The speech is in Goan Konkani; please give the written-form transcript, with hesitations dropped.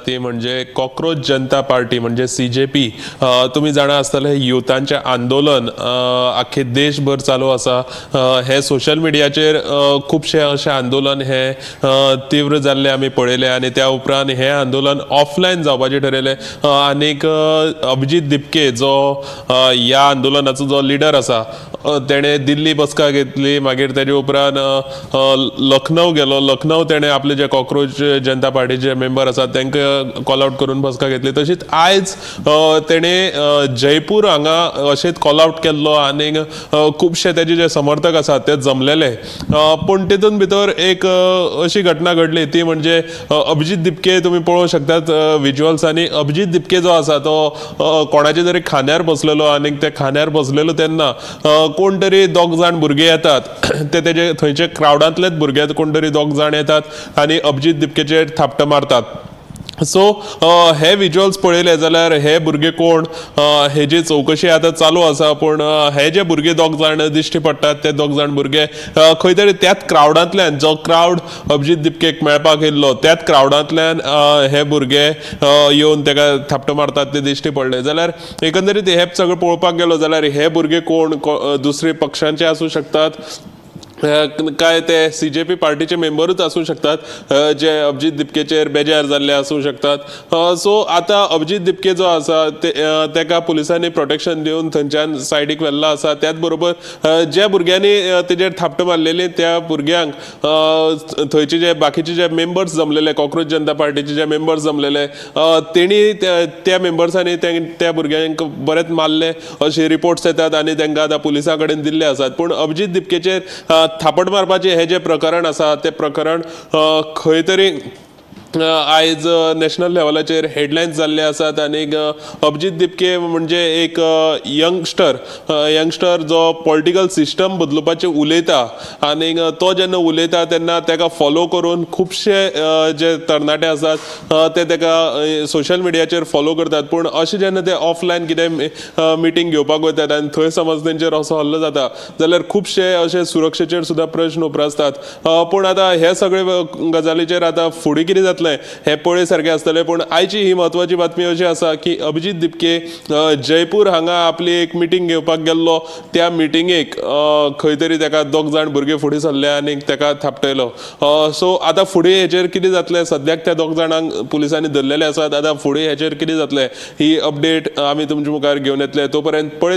ती म्हणजे कॉक्रोच जनता पार्टी म्हणजे सीजेपी. तुमी जाणा आसतले, युथांचें आंदोलन आख्खे देशभर चालू आसा. हे सोशल मिडियाचेर खुबशे अशें आंदोलन हे तीव्र जाल्ले आमी पळयले आनी त्या उपरांत हें आंदोलन ऑफलायन जावपाचें ठरयलें. आनीक अभिजीत दिपके जो ह्या आंदोलनाचो जो लिडर आसा, तेणें दिल्ली बसका घेतली. मागीर तेजे उपरांत लखनौ गेलो. लखनौ तेणें आपले जे कॉक्रोच जनता पार्टीचे मेंबर आसात तांकां कॉल आउट करून बसका घेतली. तशीच आयज तेणें जयपूर हांगा अशेंच कॉल आउट केल्लो आनीक खुबशे तेजे जे समर्थक आसात ते जमलेले. पूण तितून भितर एक अशी घटना घडली, ती म्हणजे अभिजीत दिपके, तुमी पळोवंक शकतात विज्युअल्सांनी, अभिजीत दिपके जो आसा तो कोणाच्या तरी खांद्यार बसलेलो आनीक ते खांद्यार बसलेलो तेन्ना कोण तरी दोग जाण भुरगे येतात, ते तेजे थंयचे क्रावडांतलेच भुरगे कोण तरी दोग जाण येतात आनी अभिजीत दिपकेचेर थापटां मारतात. सो हे विज्युअल्स पळयले जाल्यार हे भुरगे कोण हेजी चवकशी आतां चालू आसा. पूण हे जे भुरगे दोग जाण दिश्टी पडटात, ते दोग जाण भुरगे खंय तरी त्याच क्रावडांतल्यान, जो क्रावड अभिजीत दिपकेक मेळपाक येयल्लो, त्याच क्रावडांतल्यान हे भुरगे येवन तेका थापटो मारतात ते दिश्टी पडले. जाल्यार एकंदरीत हे सगळें पळोवपाक गेलो जाल्यार हे भुरगे कोण, दुसरे पक्षांचे आसूं शकतात काय ते सीजेपी पार्टीचे मेंबरूच आसूं शकतात जे अभिजीत दिपकेचेर बेजार जाल्ले आसूं शकतात. सो आतां अभिजीत दिपके जो आसा ते तेका पुलिसांनी प्रोटेक्शन दिवन थंयच्यान सायडीक व्हेल्लो आसा. त्याच बरोबर ज्या भुरग्यांनी तेजेर थापटां मारलेली, त्या भुरग्यांक थंयचे जे बाकीचे जे मेंबर्स जमलेले, कॉक्रोच जनता पार्टीचे जे मेंबर्स जमलेले, तेणी त्या मेंबर्सांनी त्या भुरग्यांक बरेच मारले अशे रिपोर्ट्स येतात आनी तांकां आतां पुलिसां कडेन दिल्ले आसात. पूण अभिजीत दिपकेचेर थापट मारपाचें हें जें प्रकरण आसा, तें प्रकरण खंय तरी आयज नॅशनल लेवलाचेर हेडलायन्स जाल्ले आसात. आनीक अभिजीत दिपके म्हणजे एक यंगस्टर, यंगस्टर जो पॉलिटिकल सिस्टम बदलुपाचें उलयता आनीक तो जेन्ना उलयता तेन्ना ताका फॉलो करून खुबशे जे तरणाटे आसात ते ताका सोशल मिडियाचेर फॉलो करतात. पूण अशें जेन्ना ते ऑफलायन कितें मिटींग घेवपाक वयतात आनी थंय समज तेंचेर असो हल्लो जाता जाल्यार खुबशे अशे सुरक्षेचेर सुद्दां प्रश्न उप्रासतात. पूण आतां हे सगळे गजालीचेर आतां फुडें कितें जातलें हें पळय सारकें आसतलें. पूण आयची ही म्हत्वाची बातमी अशी आसा की अभिजीत दिपके जयपूर हांगा आपली एक मिटींग घेवपाक गेल्लो. त्या मिटिंगेक खंय तरी ताका दोग जाण भुरगे फुडें सरले आनी ताका थापटयलो. सो आतां फुडें हेचेर कितें जातलें? सद्याक त्या दोग जाणांक पुलिसांनी धरलेले आसात. आतां फुडें हेचेर कितें जातलें, ही अपडेट आमी तुमच्या मुखार घेवन येतले. तो पर्यंत पळयत